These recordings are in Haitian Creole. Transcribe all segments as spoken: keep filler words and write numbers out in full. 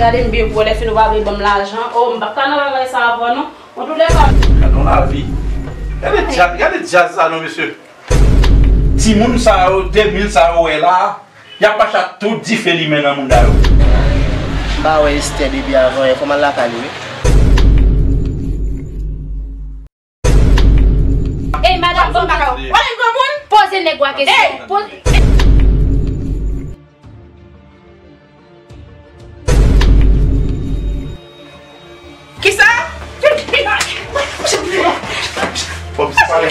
Gade m byen pou wè lè fini w pa vle ban m lajan. O, m p ap ka nan bagay sa avè w non. Antouka. Gade yon lavi. Gade djaz, gade djaz sa non, mesye. Timoun sa yo, de mil sa yo wè la, y ap mache ak tout dife limen nan mouda yo. M pa wè Esther depi avanyè, fò m al lakay li, wi. Ey, madanm, bon, w ap vin granmoun? Poze nèg ou a kesyon. Poze. Kisa? Fòk se pale.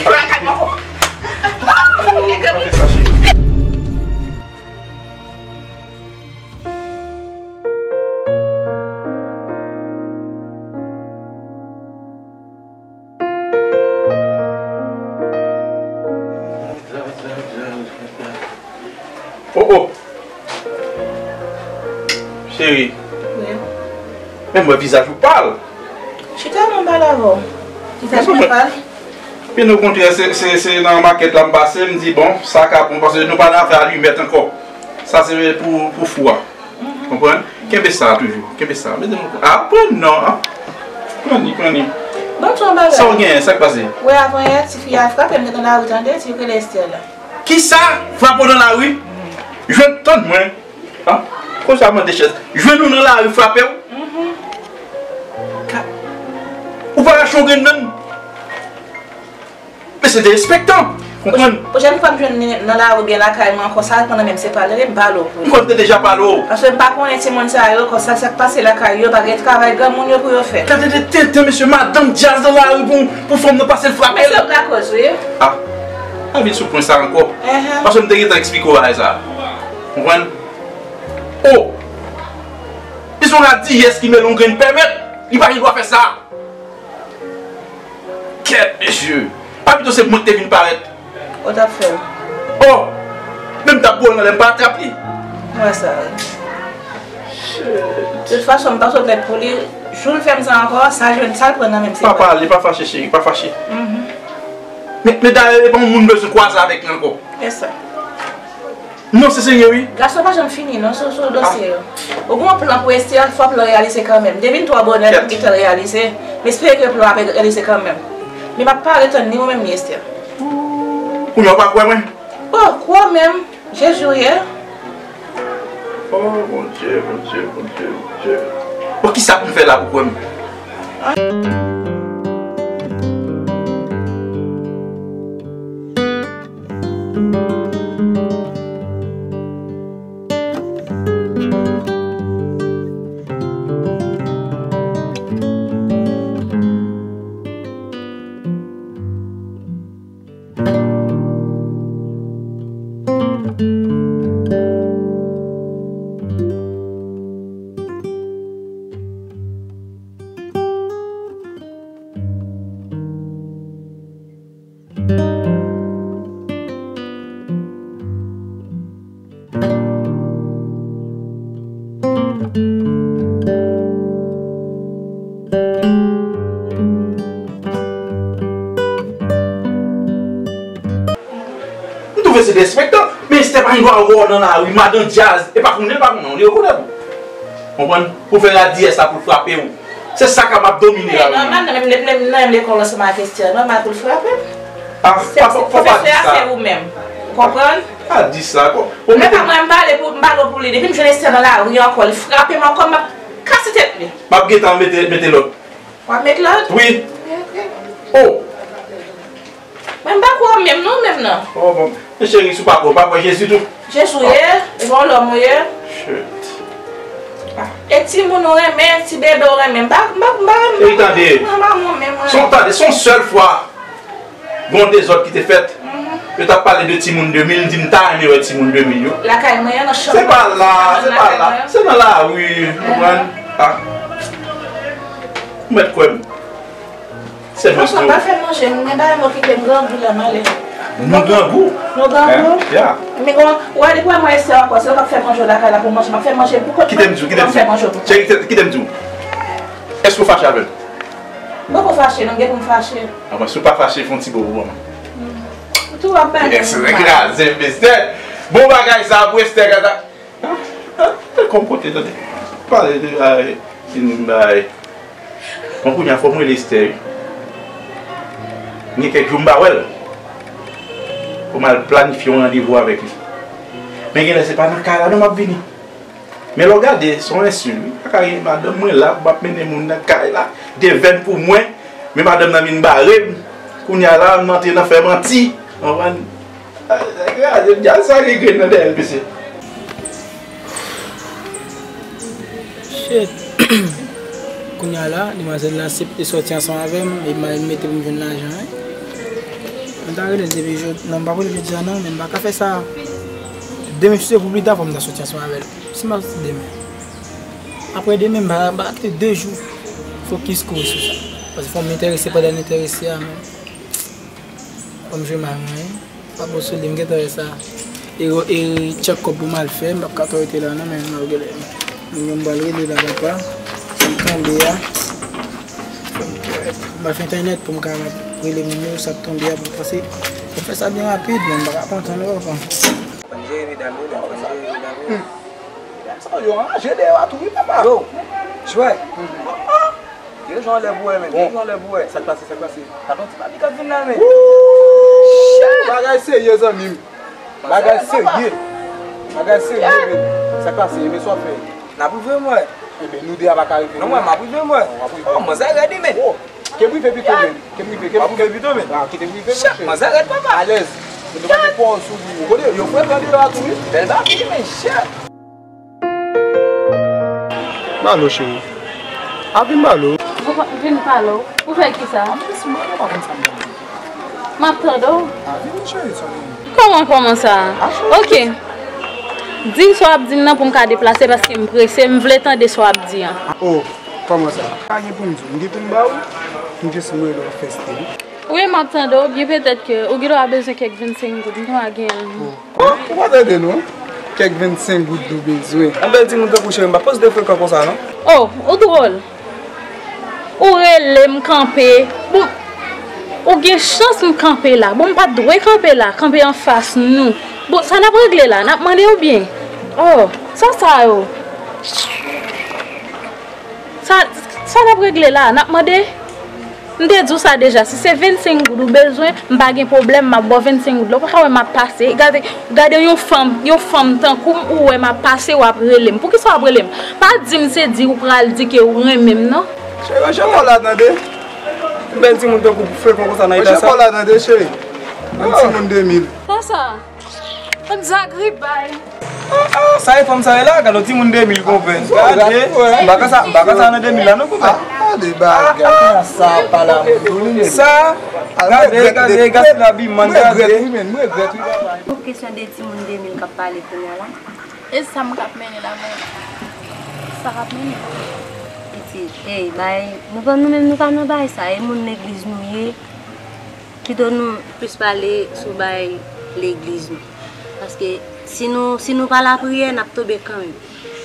Oh, oh. Cheri. Wi. Men mwen vizaj ou pal. Chita non, m pale avè w. Vizaj mwen pal. Byen okontrè, se, se, se nan makèt la m pase, m di, bon, sa ka bon, paske nou pa nan afè alimèt ankò. Sa se pou, pou fou a. Konprann? Kenbe sa toujou. Kenbe sa. Mete nou. Aprann non. Pran li, pran li. Bon, ti yon bagay. Sa w genyen? Sa k pase? Wi, avanyè, tifi a frape m nan lari, tande, ti yo rele Esther la. Kisa? Frape w nan lari? Jwenn, tann mwen. An? Konsa mande chèz. Jwenn ou nan lari frape w? Ou pa rache yon grenn nan? Men se derespektan. Konprann? Pwochèn fwa m jwenn li nan lari oubyen lakay mwen ankò, sa pran nan men m, se pale, m pale w pou li. M kwè m te deja pale w. Paske m pa konnen timoun sa yo, konsa sa k pase lakay yo, pa gen travay granmoun yo pou yo fè. Gade de tenten, mesye, madanm djaz nan lari pou, pou fanm nan pase l frape l. Men se yo k lakòz, wi. A. Pa vin sou pwen sa ankò. Paske m te gentan eksplike w bagay sa. Konprann? O! Li se yon radiyès ki mele yon grenn pèmèt. Li pa gen dwa fè sa. Kèt, mesye! Pa pito se mwen ki te vin parèt. Ou t ap fè l. O! Men m t ap boure l anlè, m pa atrap li. M wè sa, wi. Shit. De tout fason, m pa sot nèt pou li. Jou l fè m sa ankò, sa l jwenn, sa l pran nan men m, se pa pale, pa fache, cheri, pa fache. Men, men dayè, e pa yon moun bezwen kwaze avèk li ankò. E sa. Non, se serye, wi. Gason pa janm fini, non, sou, sou dosye yo. Ou gen yon plan pou Esther, fò plan reyalize kanmenm. Depi n twò bonè, nou gentan reyalize. M espere ke plan ap reyalize kanmenm. Men m ap pare tann ni ou menm ni Esther. Kounye a w pa kwè mwen? O, kwè w menm. Jezi w ye. O, Bondye, Bondye, Bondye, Bondye. Bon, kisa pou m fè la pou kwè m? M twouve se derespektan. Men Esther pa gen dwa wè w nan lari, madan djaz, e pa konnen l pa konnen w, li rekonèt ou. Konprann? Pou fè radiyès la pou l frape w. Se sa k ap domine la. Men nòmal, nan menm, menm, nan menm lekòl ansanm ak Esther, nòmal pou l frape m. A, se, pa, se pa, pa di pwofesè a, sa. Se ou menm. Ou konprann? Pa di sa. Bon, bon, men pa mwen, m pale pou, m pale pou li. Depi m jwenn Esther nan lari ankò, li frape m ankò, m ap kase tèt li. M ap gentan mete, mete lòd. W ap met lòd? Wi. Ok, ok. O! Mwen m pa kwè w menm non, menm nan. O, bon. Men cheri, si w pa kwè, w pa kwè Jezi tou? Jezi w ye, e bon lòm ou ye. Shit. E timoun ou renmen, ti bebe ou renmen. M pa, m pa, m pa renmen. Ey, tande. M pa renmen w menm, mwen. Se yon, tande, se yon sèl fwa, gen yon dezòd ki te fèt. Yo t ap pale de timoun de mil, m di m ta renmen wè timoun de mil yo. Lakay mwen an, nan chanm. Se pa la, se pa la. Se nan lari, ou konprann? A. Ou mèt kwè m. Se mwen, pa fè manje, mwen pa renmen okipe m, grangou la, m ale. Nou grangou? Nou grangou? Hein? Yeah. Men bon, ou ale pou mwen Esther ankò, se ou k ap fè manje lakay la pou manje, m ap fè manje pou kont mwen. Kite m di w, kite m di w. Cheri, kite, kite m di w. Èske w fache avè l? M poko fache, non, m gen pou m fache. A, bon, si w pa fache, fè yon ti bo pou mwen. Ou tou ap bay. Yes, kraze, mistè. Bon bagay sa, pou Esther, gata. Ah, ah, kòm kote, tande. Pale de, ah, fin bay. Bon, kounye a, fò m rele Esther, wi. M gen kèk jou m pa wè l. Fò m al planifye yon randevou avèk li. Men genlè se pa nan kay la, non, m ap vini. Men lè w gade, se yon ensilt, wi. Pa ka gen madanm mwen la, pou m ap mennen moun nan kay la, de vèn pou mwen, men madanm nan vin bare m. Kounye a la, m antre nan fè manti. Konprann? Sa kraze, dyab sa gen grenn nan dèyè l, mesye. Shit. Kounye a la, demwazèl la aksepte sòti ansanm avè m, e m mete pou m jwenn lajan, wi. M ta rele l depi jodi, non, m pa rele l jodi a non, men m pa ka fè sa. Demen, si se pou pita, fò m ta sòti ansanm avè l. Si m ap sòti demen. Apre demen, m pa, m pa kite de jou fokis kouri sou sa. Paske fò m enterese pandan l enterese a, men fò m jwe may mwen, wi. Pa bon sou li, m gentan wè sa. E, e tchèk kòb pou m al fè, m p ap ka twò rete la non, men m ap gade. Moun yo m pral rele la, papa. Sa m kanbe a. M pral fè entènèt pou m kapab rele moun yo, sa k tonbe a, pou m pase. Fò m fè sa byen rapid, men m pa ka pran tan non, papa. Fò n jere medam yo, men fò n jere medam yo. Sa yo anranje deyò a tou wi, papa. Yo, jwè. Yo jwe anlè pou wè, men. Yo jwe anlè pou wè. Sa k pase, sa k pase? Gade yon ti papi k ap vin la, men. Wouy! Bagay serye, zanmi m. Bagay serye. Bagay serye, men. Sa k pase? Men sa w ap fè? N ap rive, mwen. Ebyen, nou de a pa ka rive. Non, mwen, m ap rive, mwen. Oh, manzè rèd, men. Oh, ke m rive pito, men. Ke m rive, ke m rive. M ap rive pito, men. Ah, kite m rive, monchè. Manzè rèd, papa. Alèz. Mwen te mande pòz sou li. Kote yo frekan deyò a tou, wi. Bèl papi, men, chè. Malo, cheri. A vin Malo. Ou pa vin pale w. Ou fè kisa? A, men si Malo pa konn sa m ap di. M ap tande w. A, vini, cheri, sa vini. Kòman, kòman sa? A, cheri. Oke. Di m sa w ap di m nan pou m ka deplase paske m prese, m vle tande sa w ap di an. Oh, kòman sa? Pa gen pou m di w. M gen pou m ba w. M jis mwen lè w fè style. Wi, m ap tande w byen, petèt ke ou gendwa bezwen kèk vennsenk goud, m gendwa genyen l. Oh, ou pa tande non? Kèk vennsenk goud nou bezwen. Yon bèl timoun tankou cheri m pa poste frekan konsa non. Oh, ou dwòl. Ou rele m kanpe. Bon, ou gen chans m kanpe la. Bon, m pa t dwe kanpe la, kanpe anfas nou. Bon, sa n ap regle la, n ap mande oubyen? Oh, sa sa yo? Sa, sa n ap regle la, n ap mande? M te di w sa deja, si se vennsenk goud ou bezwen, m pa gen pwoblèm, m ap ba w vennsenk goud la. Ou pa ka wè m ap pase. Gade, gade yon fanm, yon fanm tankou m, ou wè m ap pase, w ap rele m. Poukisa w ap rele m? Pa di m se di ou pral di ke ou renmen m, non. Cheri, range kò w la, tande. Yon bèl timoun tankou w frekan konsa nan eta sa. Range kò w la, tande, cheri. Yon timoun de mil. Sa sa? Ann zagribay. Ah, ah, sa e fanm sa ye la, gade yon timoun de mil konpè. Gade, m pa ka sa, m pa ka sa nan de mil la non konpè. Ah, gade bagay. Ah, ah. Sa pa la moun tou li menm. Sa, gade, gade, gade labiman, gade. Mwen regrèt wi, men, mwen regrèt wi, papa. Pou kesyon de timoun de mil k ap pale kounye a la. E sa m k ap mennen la, men sa k ap mennen. Pitit, ey, bay, nou pa, nou menm nou pa nan bay sa, e moun legliz nou ye. Pito nou plis pale sou bay legliz nou. Paske si nou, si nou pa lapriyè, n ap tonbe kanmenm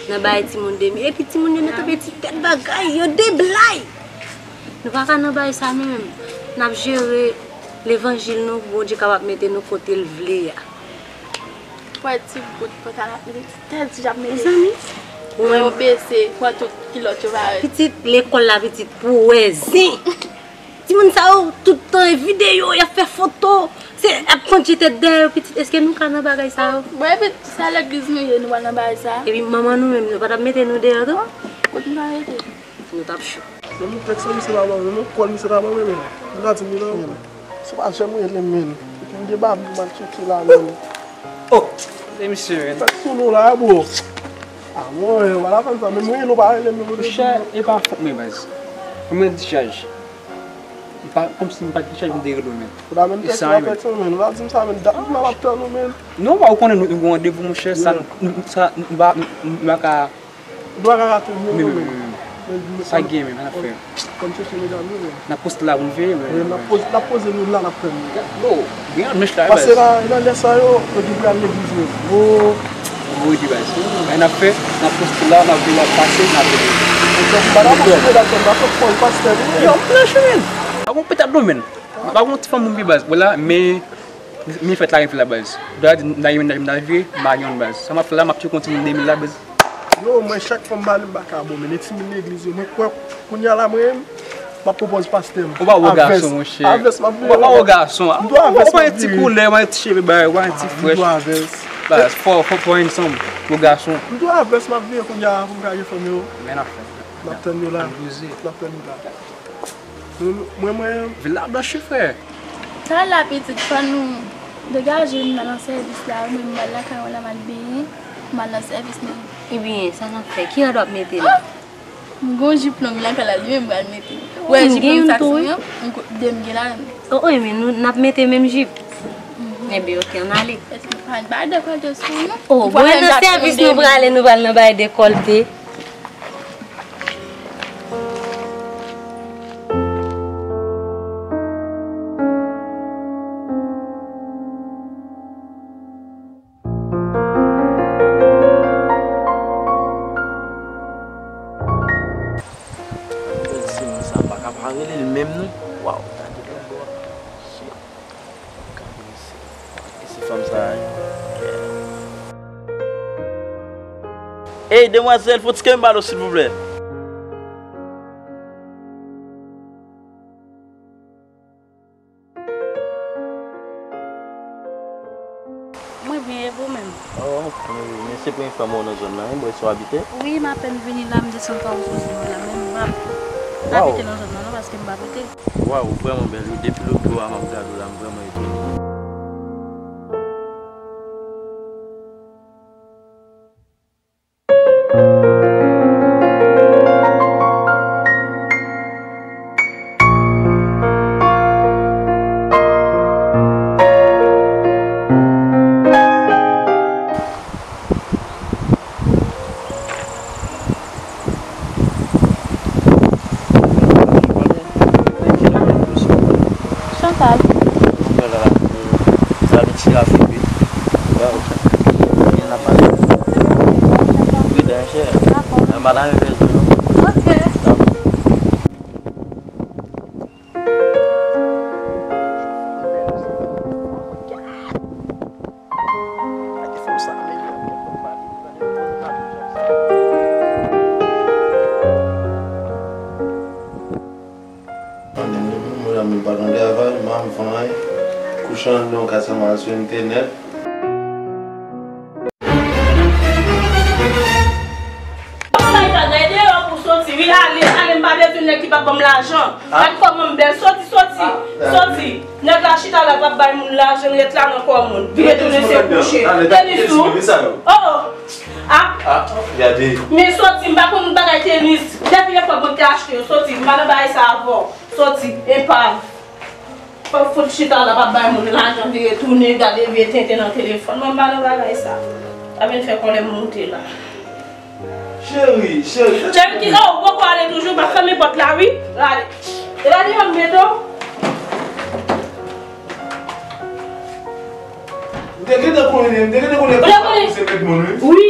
nan bay timoun de mil. Epi timoun yo nan tonbe ti tèt bagay, yo deblay. Nou pa ka nan bay sa nou menm. N ap jere levanjil nou, Bondye kapab mete nou kote l vle a. Wè ti bout pantalon ap mete ti tèt di ap mete. Mezanmi. Mwen yo bese, pran tout kilòt yo parèt. Pitit lekòl la, pitit pou wè zen. Timoun sa yo, tout tan e videyo, y ap fè foto. Se ap pran tèt dèyè yo, pitit. Èske nou ka nan bagay sa yo? Bon, epi se legliz nou ye, nou pral nan bagay sa? Epi manman nou menm, nou pa t ap mete nou deyò tou? Kote nou ta rete? Nou t ap cho. Men mwen tèks misye pa ban mwen, men kòl misye ta ban mwen, men. Li pa di m li nan. Se pa janm rele m, men. Epi m gen babi m al tcheke la, men. Oh! E misye, men. Sa k sou nou la, bro? Ah, mwen, wala fè m sa, men mwen rele w pa rele m, men. Monchè, e pa fòt mwen, baz. Mwen dichaj. M pa, kòmsi m pa dichaj, m te rele w, men. Ou ta menm tèks la fèk sa, men. Ou ta di m sa, men. Dat m ap tann ou, men. Non, ou konnen nou, nou gen randevou, monchè, sa, nou, sa, nou pa, nou, nou pa ka. Ou pa ka rate nou, men, non, men. Men, men, men, sa gen, men, n ap fè. Fò n chèche medam yo, men. N ap poste la pou n veye, men. Wi, n ap poze, n ap poze nou la, n ap tann nou. Gad dlo, gen yon mèch la, pase la, nan lè sa yo, yo di pou y al legliz, men. Gwo. Gwo di bay. Sa n ap fè, n ap poste la, n ap veye, n ap pase, n ap veye. Yo, m nan chimèn. Pa gon petat non, menn. Pa gon ti fanm moun pi baz. Vwala, men, men fèt la rive la baz. Dwa di, m ta vire, m ta vire, m pa gen yon baz. Sa m ap fè la, m ap tcheke yon timoun de mil la baz. Yo, mwen chak fwa m pale m pa ka bon, men e timoun legliz yo, mwen kwè kounye a la mwen menm, m ap konpòz pastè m. Ou pa wè gason, monchè. Avès m ap vire. Ou pa wè gason. M dwe avès m ap vire. Ou pa yon ti koulè, ou pa yon ti cheve bagay, ou pa yon ti frèch. M dwe avès. Baz, fò, fò, fò handsome pou gason. M dwe avès m ap vire kounye a pou m ka gen fanm yo. Men afè. M ap tann yo la. M ap tann yo la. Mwen, mwen. Vil la blanch wi, frè. Sa la pitit, fò nou degaje, m nan sèvis la, mwen m al lakay mwen la, m al benyen, m al nan sèvis mwen. Ebyen, sa n ap fè? Ki rad w ap mete la? M gon jip long lakay la, li menm m pral mete. Ou wè jip long sa sou mwen an? M ko-, de m gen la menm. O, o, men nou, n ap mete menm jip. Ebyen, oke, ann ale. Èske nou pa al bay dekòlte sou nou? O, bon, nan sèvis nou prale, nou pral nan bay dekòlte. Bèl se moun sa, pa ka pa rele l menm non. Waw, gade lòt bò a. Shit. Gade se, gade se fanm sa a. Ey, demwazèl, fè yon ti kenbe balo, silvouplè. Mwen byen, e ou menm? Oh, mwen anfòm wi. Men se premye fwa mwen nan zòn nan, wi, bò sa w abite? Wi, m apèn vini la, m desann pa yon kouzin mwen la, men m pa, pa abite nan zòn nan non, paske m pa abite. Waw, ou vrèman bèl wi, depi lòt jou a m ap gade w la, m vrèman etone. Chantal. Sa vin ti rapid wi. Gen la pale. Pridan chè. Dakò. Nan pa nan rezon non. Ok. Dakò. Mwen menm, mwen pa nan travay, m pa vann anyen. Kouche anndan yon kay sèlman al sou entènèt. Bay bagay deyò pou soti wi, ale, ale, m pa bezwen nèg ki p ap ban m lajan. Gad kòman m bèl, soti, soti, soti. Nèg la chita la p ap bay moun lajan, l ret la nan kò moun. Vire tounen se kouche. Tenis ou? Oh, oh. Ah. Ah, gade. Men soti, m pa konn bagay tenis. Depi lè fwa mwen te achte yo, soti, m pa nan bagay sa avè w. Soti, epav. Fò fout chita la, p ap bay moun lajan, vire tounen, gade vye tenten nan telefòn. Mwen m pa nan bagay sa. Sa vin fè kòlè m moute la. Cheri, cheri. Cheri ki, oh, ou poko ale toujou, m ap fèmen pòt la wi. Gade. E la deyò m mete w. M te gentan konnen, m te gentan konnen papa se mèt moun wi. Wi,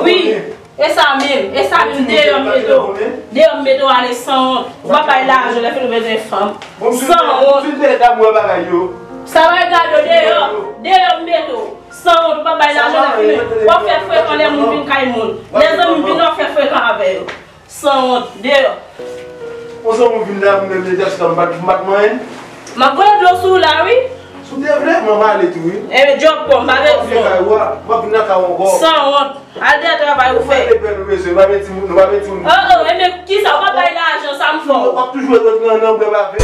wi. E sa menm, e sa menm, deyò m mete w. Deyò m mete w ale sanwont. Ou pa bay lajan lè fini w bezwen fanm. Sanwont. Sa w gade deyò, deyò m mete w. Sanwont, ou pa bay lajan lè fini. W ap fè frekan lè moun vin kay moun. Lè zanmi vin, w ap fè frekan avè yo. Sanwont, deyò. Yon zanmi w vin la, mwen menm, deja, si m pa t, m pa t manyen. M ap voye dlo sou w la, wi. Si w te vle, mwen m ale tou, wi. Enben, djòb pa w, m pa bezwen w. M ap vin kay ou a, m ap vin nan kay ou ankò. Sanwont. Al dèyè travay ou fè. Nou pa vle pè nou, mesye, nou pa vle timoun, nou pa vle timoun. Oh, oh, enben, kisa, ou pa bay lajan, sa m fè w? W ap toujou ret nan, nan bwè bafe.